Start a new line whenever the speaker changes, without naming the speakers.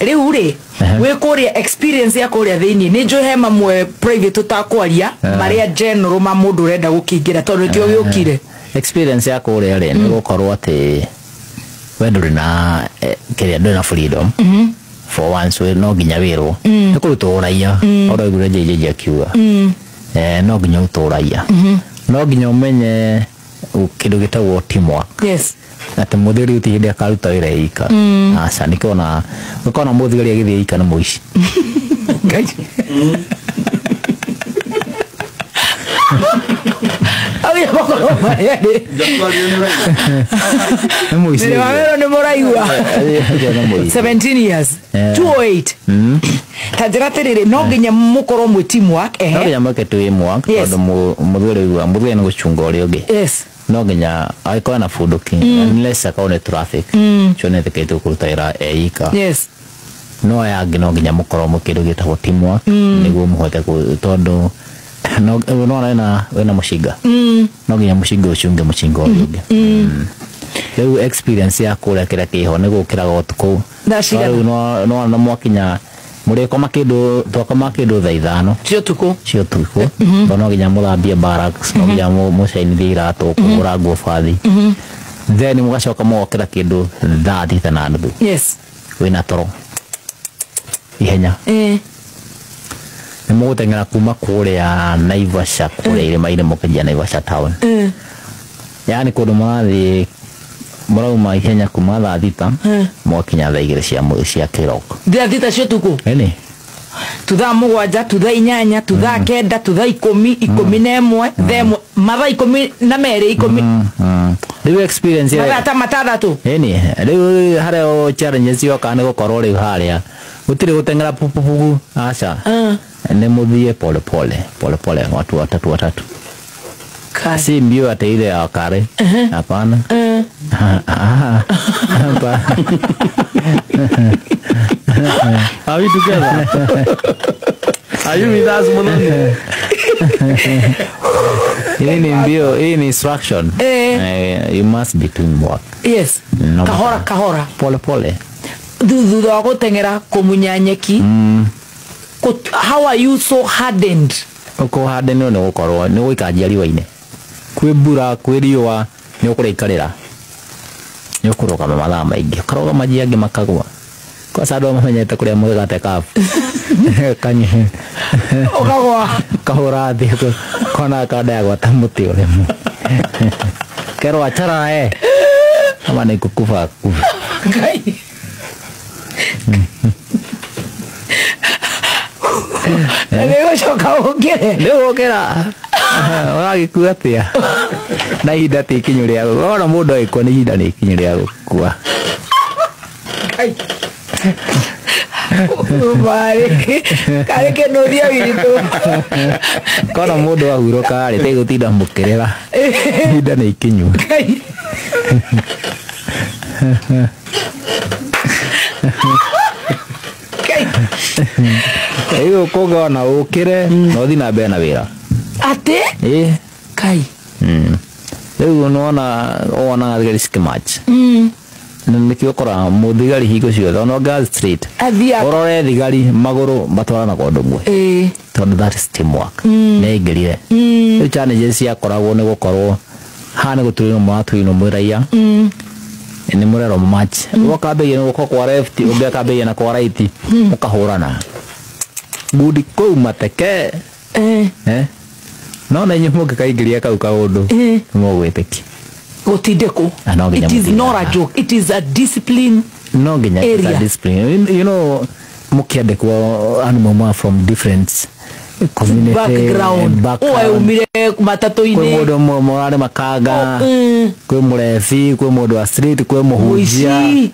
Rĩu rĩ, wĩ kũrĩa, experience ya kũrĩa thĩinĩ, nĩ njũĩ he mamwe private tũtakwaria, marĩa general ma mũndũ ũrenda gũkĩingĩra, tondũ nĩkĩo gĩũkire.
Experience ya kũrĩa rĩ, nĩ gũkorwo atĩ we ndũrĩ na kĩrĩa, ndũrĩ na freedom. For once we no nginya wĩrwo nĩ kũrutwo ũraiya, ũraiguire JJ akiuga no nginya ũrutwo ũraiya, no nginya ũmenye kĩndũ gĩtagwo teamwork, atĩ mũthigari gũtirĩ hĩndĩ akaruta wĩra ika. Aca, nĩkĩona ũkona mũthigari agĩthiĩ ika nĩ mũici.
Ngai. Agĩa makorwo marĩa rĩ.
Nĩ mũici.
Nĩ wawero nĩ mũraigua.
Ũcio nĩ mũici.
17 years. 208. Ta njĩra atĩrĩrĩ, no nginya mũkorwo mwĩ teamwork,
No nginya mwĩke teamwork, tondũ mũthigari ũigua mũthigari nĩ gũcunga ũrĩa ũngĩ. No nginya angĩkorwo na bunduki, unless akorwo nĩ traffic, ũcio nĩ etĩkĩrĩtio kũruta wĩra e ika. No aya angĩ no nginya mũkorwo mwĩ kĩndũ gĩtagwo teamwork, nĩguo mũhote tondũ no no wena mũcinga, no nginya mũcinga ũcunge mũcinga ũrĩa ũngĩ. Rĩu experience ya kũrĩa, kĩrĩa kĩho nĩ gũkĩraga ũtukũ.
Thaa cigana?
Rĩu no mwakinya mũrĩkoma kĩndũ, twakoma kĩndũ thaa 5
Cia ũtukũ.
Cia ũtukũ, tondũ no nginya mũthambie barracks, no nginya mũcainithie iratũ, kũhũra nguo bathi, then mũgacoka mũgokĩra kĩndũ thaa 6:30. Wĩna toro ihenya, nĩ mũgũteng'era kuma kũrĩa Naivasha, kũrĩa irĩma-inĩ, mũkĩnjia Naivasha town. Yani kũndũ mũrathiĩ, mũrauma ihenya kuma thaa 6, mũgakinya thaa 2 cia kĩroko.
Thaa 6 cia ũtukũ.
Ĩni.
Tu thaa 7, tu thaa 8, tu thaa 9, tu thaa 10, 11, thaa 1, mathaa 12, 10.
Rĩu experience
Mathaa ta 6.
Ĩni, rĩu harĩa o challenges yoka nĩ gũkorwo rĩu harĩa gũtirĩ gũteng'era pupupupu, aca, nĩ mũthiĩ pole pole pole pole, watu watatu watatu.
Kai.
Si mbio ate ile ya kare, hapana. Hapana.
Are we together? Are you with us, Muloni?
Hii ni mbio, hii ni instruction. You must be teamwork. No.
Kahora kahora.
Pole pole.
Thutha wa gũteng'era kũmunya nyeki, how are you so hardened?
Ũkũhande nĩ gũkorwo nĩ gũikanjia riũa-inĩ, kwĩ mbura, kwĩ riũa, nĩ ũkũrĩikarĩra, nĩ ũkũrũgama mathaa maingĩ, ũkarũgama njia angĩ makagwa kwaca andũ mamenyete kũrĩa mũgate kabu kanye.
Ũkagwa.
Kahũra thĩ, kona kanda ya gwata mũtĩ ũrĩmu, kerwo achara ama nĩ kukufa kufa.
Ngai. Na nĩ gũcoka ũkĩre.
Rĩu ũkĩra ũragĩkua atĩa na ihinda ti ikinyu rĩa gũkua? Ona mũndũ agĩkua nĩ ihinda nĩ ikinyu rĩa gũkua.
Ngai. Marĩ karĩ kĩnũthia witũ.
Kona mũndũ ahurũka rĩ, tigũtinda mũkĩrĩra, ihinda nĩ ikinyu.
Ngai. Ngai.
Rĩu ũkũngona ũkĩre na ũthiĩ na mbere na wĩra.
Atĩ?
Ĩ.
Ngai.
Rĩu nĩwona wonaga thigari cikĩmatch, na nĩkĩo ũkoraga mũthigari hingo ciothe ona ũngĩrathiĩ street,
Athiaga.
ũrore thigari magũrũ matwaranaga ũndũ ũmwe, tondũ that is teamwork. Nĩ aingĩrire. Rĩu challenges ciakoragwo nĩ gũkorwo haha nĩ gũtuĩrwo, mũratuĩrwo mwĩ raia, nĩ mũrerwo match, ũkambĩrĩria na guoko kwa left, ũngĩ akambĩrĩria na kwa right, mũkahũrana ngundi kũu mateke. No na inyuĩ mũngĩkaingĩria kau kaũndũ, nĩ mũgwĩtĩkia.
Gũtindĩkwo.
Ah, no nginya
It is
mũtinde.
not a joke, it is a discipline.
No nginya it's a
Area.
discipline. You know mũkĩandĩkwo andũ mauma from different community
background.
Background.
Ũwe umire
kwĩ
matatũ-inĩ.
Mũndũ ũmwe mũrarĩ makanga,
Oh,
kwĩ mũrebi, kwĩ mũndũ wa street, kwĩ mũhunjia.
Mũici.